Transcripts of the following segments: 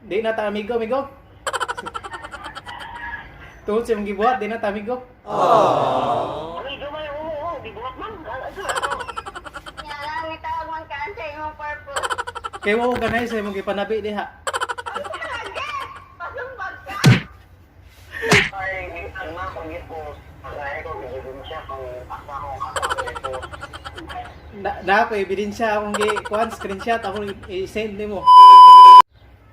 Di na ta amigo, amigo. Tungod sa imong gibuhat, di na ta amigo. Amigo man, oo, oo, gibuhat man. Ano, ano? Nga lang, itawag man ka sa imong purpose. Kay wa ko ganahi sa imong gipanabi diha. Lagi! Pasumbag ka! Ay, ang mga kong gipost. Pag-ay ko, gigibin siya kung asa ko asa ko. Na ako ebidensya akong gi kuan screenshot akong i-send nimo.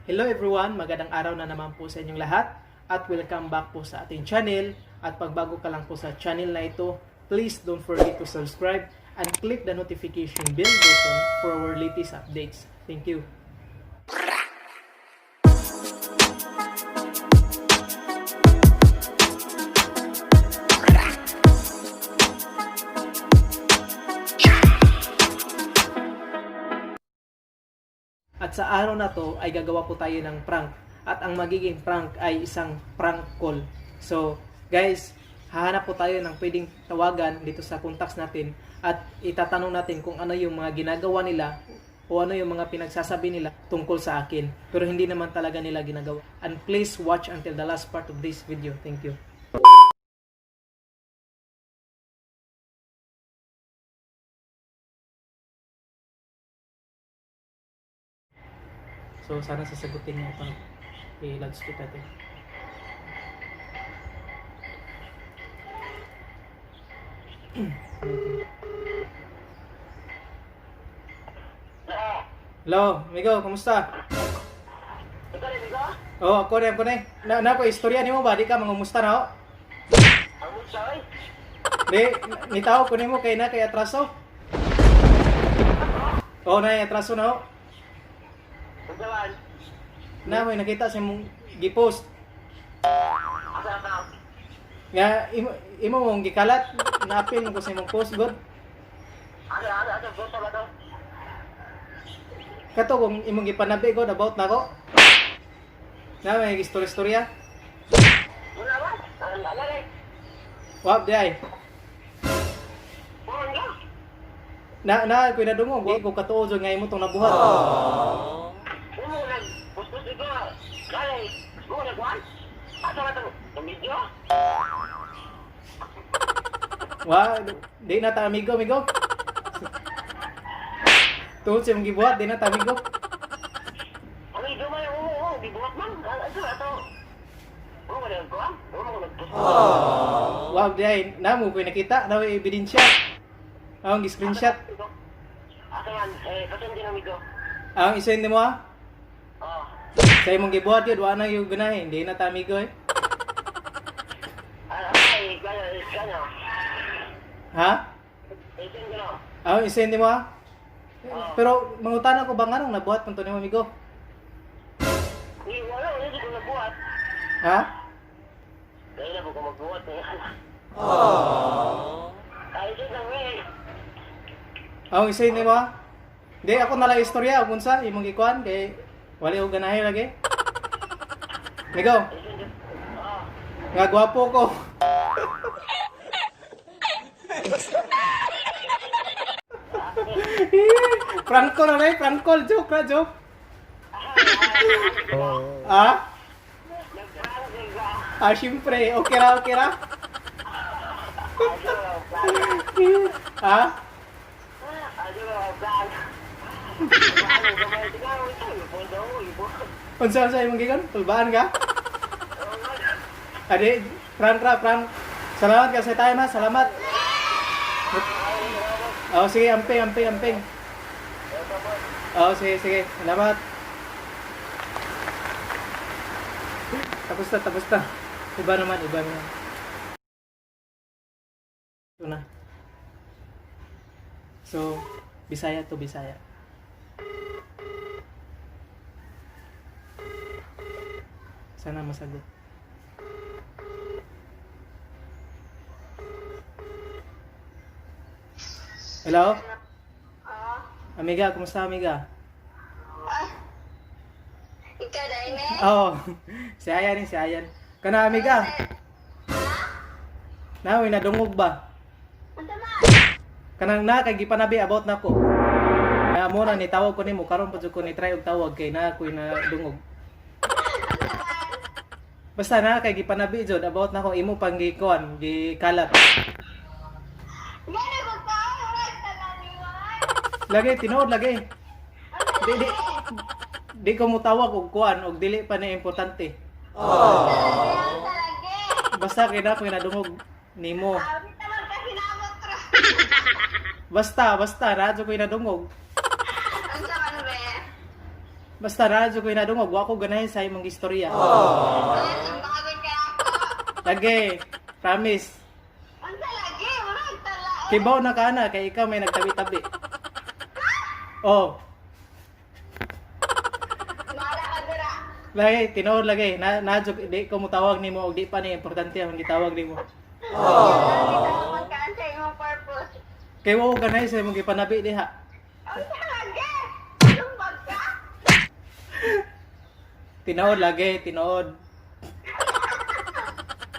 Hello everyone, magandang araw na naman po sa inyong lahat at welcome back po sa ating channel. At pagbago ka lang po sa channel na ito, please don't forget to subscribe and click the notification bell button for our latest updates. Thank you. At sa araw na to ay gagawa po tayo ng prank. At ang magiging prank ay isang prank call. So, guys, hahanap po tayo ng pwedeng tawagan dito sa contacts natin at itatanong natin kung ano yung mga ginagawa nila o ano yung mga pinagsasabi nila tungkol sa akin. Pero hindi naman talaga nila ginagawa. And please watch until the last part of this video. Thank you. So, sana sasagutin niya itong i-loudspeak natin. Hello, amigo, kumusta? Ikaw rin, ikaw? Oh, ako rin, ako rin. Na ko istorya nimo ba? Di ka mangumusta na ho? Ang musa, ay. Di, nitaw ko nimo kay na kay atraso. Oh, na atraso na ho. Ang naman. Na may nakita sa imong gipost Asa ka? nga imo, imo mong gikalat na-appeal ko sa imong post god. Asa, asa, asa, gusto ba to? Kato kung imong gipanabi god about nako. Na may istorya-istorya. Wala ba? Ang lalay. Wap di ay. Buwan ka? Na na ko nadungog wa ko katuo jud nga imo tong nabuhat. Umo nag, busbus ikaw. Lalay, umo nagwan? Asa ka to? Ang video? Wa di na ta amigo, amigo. Tungod sa imong gibuhat di na ta amigo. Amigo man, oo, oo, gibuhat man. Ano, ato? Umo nagkuhan? Umo nagpusbus. Wa di ay na mo ko nakita na may ebidensya. Ang gi-screenshot. Asa man, eh, pasend din amigo. Ang isend nimo ha. Oh. Sa imong gibuhat yun, wa na yung ganahe. Hindi na ta amigo eh. Ay, kaya, kaya. Ha? Isend ko na. Ang isend nimo ha. Pero mangutana ko ba nganong nabuhat man to nimo amigo? Hindi, wala, wala ko nagbuhat. Ha? Kaya na ko magbuhat eh. Ay, isend lang eh. Ang isend nimo ha. Hindi ako na lang istorya ug unsa imong gikuan kay wali og ganahe lagi. Amigo, Isend din. Ah. nga gwapo ko. Prank call na eh, prank call, joke ra, joke. Ah? Nag-prank din ba? Ah, syempre, okay ra, okay ra. Ha? Ano ba, prank? Ano ba, ikaw, ito, ipon daw, ipon. Unsa unsa imong gigon? Tulbaan ka? Adi, prank ra, prank. Salamat ka sa time ha, salamat. Oh, sige, amping, amping, amping. Oh, sige, sige. Salamat. Tapos na, tapos na. Iba naman, iba naman. Ito na. So, Bisaya to Bisaya. Sana masagot. Hello? Oo. Amiga, kumusta amiga? Ah. Ikaw dahil eh? Oo. Si Ayan eh, si Ayan. Kana amiga. Naoy nadungog ba? Ang tama! Kanang na kay gipanabi about nako. Kaya mo na nitawag ko nimo karon pa jud ko ni try og tawag kay na ako'y nadungog. Basta na kay gipanabi jud about na ko imo pang gikuan, gikalat. Gani ko ka, wala talaniwan. Lagi tinuod lagi. Di di di ko mutawag og kuan og dili pa ni importante. Talaniwan talagi. Basta kay na ko nadungog nimo. Awit naman kasi namot ra. Basta basta radyo ko nadungog. Unsa man be? Basta radyo ko nadungog, wa ko ganahin sa imong istorya. Wala bagon kay ako. Lagi, promise. Unsa lagi? Wala tala. Kibaw na ka na kay ikaw may nagtabi-tabi. Oh, Mara ka dira. lagi tinuod lagi na na di ko mutawag nimo og di pa ni importante ang gitawag nimo. Gitawag man ka sa imong purpose. Kay wa ko ganahin sa imong gipanabi diha. Unsa lagi? Lumbag ka? Tinuod lagi, tinuod.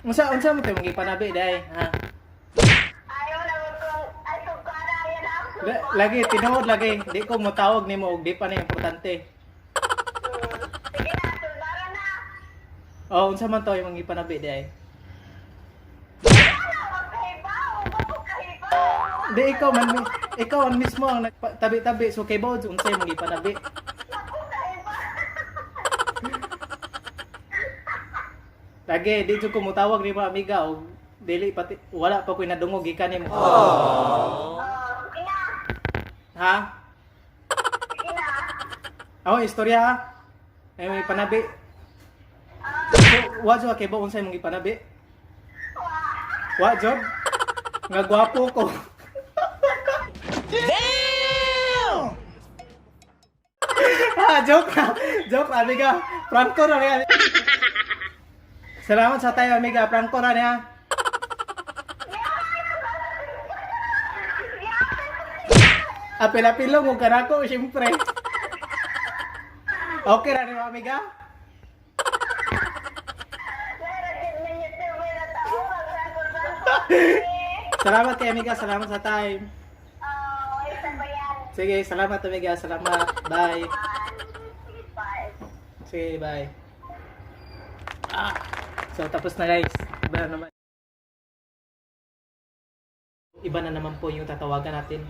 Unsa unsa mo imong gipanabi dai, ha? Ayaw na mo kung ay kung para yan ako. Lagi tinuod lagi, di ko mutawag nimo og di pa ni importante. Sige na, sulbara na. Oh, unsa man to imong gipanabi dai? Wala, wag kahibaw. Wag ko kahibaw. Di ikaw man ikaw ang mismo ang nagtabi-tabi so kay bawo unsa imong gipanabi. Wag ko kahibaw. Lagi di jud ko mutawag nimo, amiga, og dili pati wala pa ko'y nadungog gikan nimo. Oh, sige na. Ha? Sige na. Ako istorya ha. Ay may panabi. So, wa jud kay ba unsa imong gipanabi? Wa jud. Nga gwapo ko. Damn! Ah, joke na. Joke, amiga. Prank ko na niya. Salamat sa tayo, amiga. Prank ko na niya. Apil-apilong og kanako, syempre. Okay ra nimo, amiga? Meron din ninyo na tao. Magsasulbara. Salamat kay amiga, salamat sa time. Oh, isa ba yan? Sige, salamat, amiga, salamat. Bye. Bye. Sige, bye. Ah. So tapos na, guys. Iba na naman. Iba na naman po yung tatawagan natin.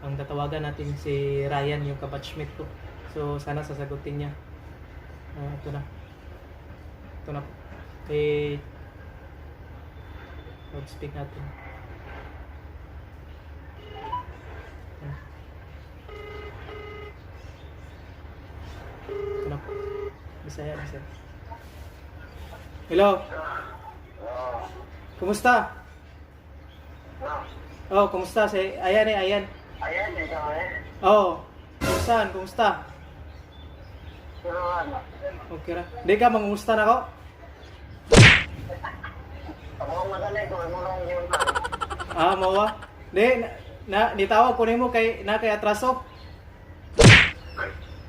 Ang tatawagan natin si Ryan, yung kabatchmate ko. So sana sasagutin niya. Ah, ito na. Ito na po. Eh, speak natin. Ah. Ito na po. Bisaya, Bisaya. Hello. Kumusta? Oh, kumusta? Si ayan eh, ayan. Ayan, ikaw eh. Oh, kumusta? Kumusta? Pero ano, Okay ra. Di ka mangumusta na ako? ako ang magalay ko, mo lang yun. Ah, mawa. Di na, na nitawag ko nimo kay na kay atraso.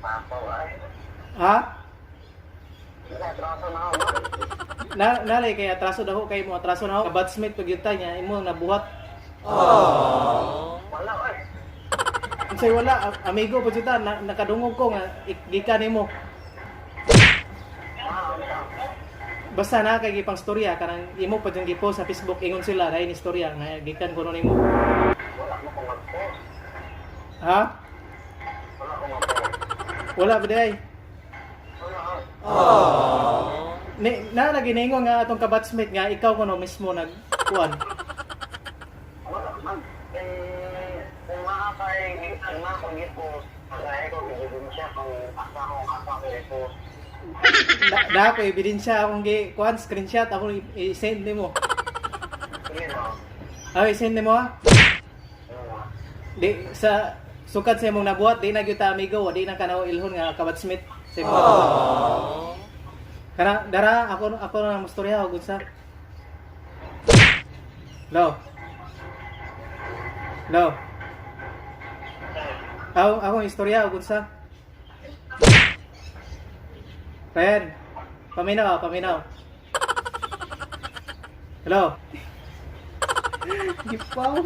Papa, ay. Ha? Nakatraso na ako. Na nalay kay atraso daw kay mo atraso na ako. Batchmate pag yun niya imo nabuhat. Wala, ay. Unsay wala amigo pud jud ta na, nakadungog ko nga gikan nimo. Ah, ano? Basta na kay gipang storya kanang imo pa jud gipost sa Facebook, ingon sila ray ni storya nga gikan kuno nimo. Wala mo kong mag-post. Ha? Wala ko mag-post. Wala ba day? Wala, ay. Ni na lagi ningon nga atong kabatchmate nga ikaw kuno mismo nagkuan. Wala man. Eh, kung makakay, ang mga kong i-post, kagaya ko, ebidensya kung asa ko i-post. Na, na ako ebidensya akong gi kuan screenshot ako i-send nimo. Sige, no? Ah, i-send nimo ha. Ano? Di sa sukad sa imong nabuhat di na gyud ta amigo, di na ka na ilhon nga kabatchmate sa imong nabuhat. Kana dara ako ako na mustorya og unsa. Hello. Hello. Ako akong istorya og unsa. Ren, paminaw, paminaw. Hello. Gipaw.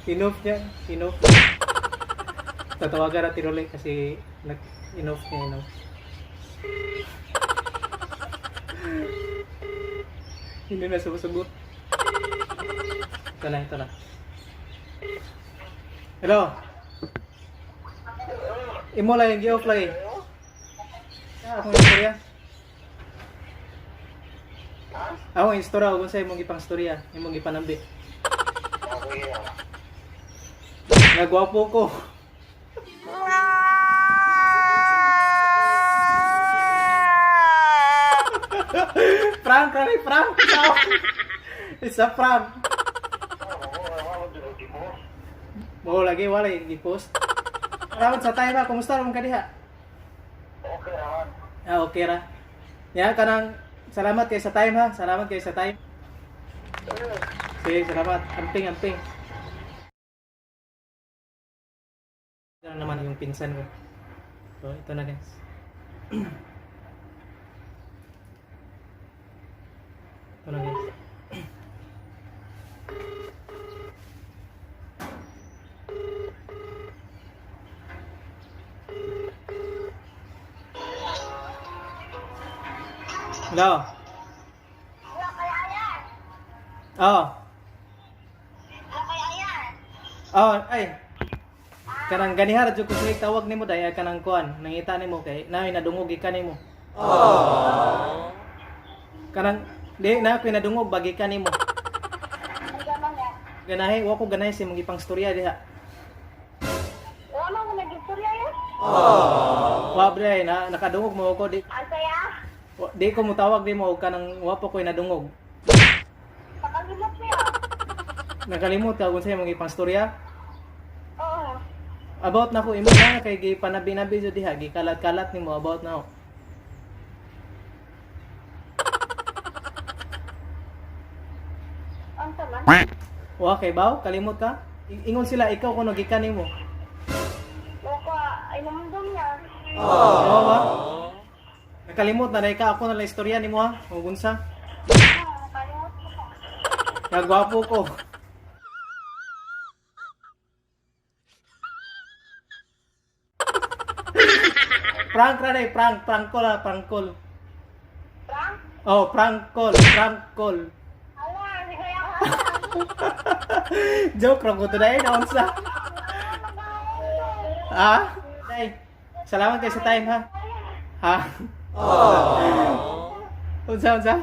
Inoff niya, inoff. Tatawagan natin ulit kasi nag-inoff niya, inoff. Hindi na sumasagot. Ito na, ito na. Hello? Imo lang yung gi-off lagi. Ah, akong istorya. Akong istorya, kung sa imong gipang istorya, imong gipanambi. Okay na. Nagwapo ko. Prank, prank, prank. It's a prank. Oo, wala mo gipost. Mo lagi wala yung gipost. Salamat sa time ha. Kumusta naman ka diha? Okay naman. Ah, okay ra. Ya, kanang salamat kay sa time ha. Salamat kay sa time. Sige, salamat. Amping, amping. Ito na naman yung pinsan ko. So, ito na, guys. Ito na, guys. Hello. Wala kay Ayan. Oh. Wala kay Ayan. Oh, ay. Kanang ganihara jud ko sige tawag nimo day ay kanang kuan, nangita nimo kay naay nadungog gikan nimo. Kanang di na ko nadungog bagi ka nimo. Ang gaman niya. Ganahi wa ko ganahi sa imong ipang storya diha. Wala mo nag-istorya yan. Wa bre na nakadungog mo ko di Ang saya. di ko mutawag nimo og kanang wa pa ko'y nadungog. Nakalimot mo yan. Nakalimot ka kung sa imong ipang storya. Oo. About na ko imo na kay gipanabi-nabi jud diha, gikalat-kalat nimo about na ako. Ang sama. Wa kay baw, kalimot ka? Ingon sila ikaw kuno gikan nimo. Loko, ay namundong niya. Oo ba? Nakalimot na ka ako na lang istorya nimo ha. O unsa? Ah, nakalimot mo ka. Nagwapo ko. Prank ra day, prank, prank call ha, prank call. Frank? Oh, prank call, prank call. Ala, hindi kaya ako. Joke ra ko today na unsa. Ha? Day. Salamat kay sa time ha. Ha? Unsa, unsa?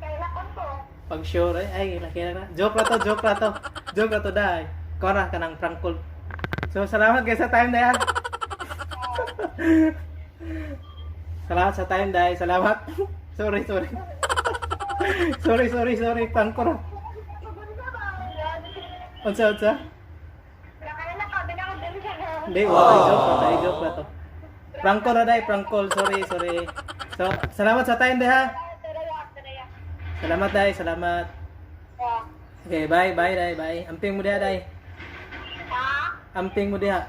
Kailangan ko. Pag sure ay, ay laki na. Joke ra to, joke ra to. Joke ra to day. Kora kanang prank call. So salamat kay sa time day ha. Salamat sa time day. Salamat. Sorry, sorry. Sorry, sorry, sorry. Prank call. Unsa, unsa? Hindi, wala. Joke ra to, joke ra to. Prank call ra day, prank call. Sorry, sorry. So, salamat sa time day ha. Salamat day, salamat. Okay, bye, bye day, bye. Amping mo diha day. Amping mo diha.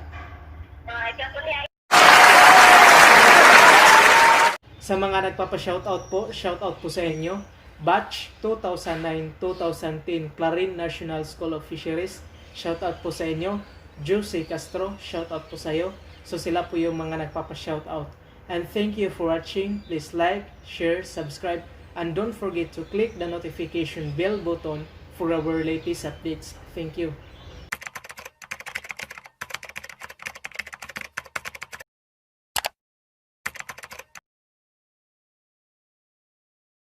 Sa mga nagpapa-shoutout po, shoutout po sa inyo. Batch 2009-2010 Clarin National School of Fisheries. Shoutout po sa inyo. Juicy Castro, shoutout po sa iyo. So sila po yung mga nagpapa-shoutout. And thank you for watching. Please like, share, subscribe, and don't forget to click the notification bell button for our latest updates. Thank you.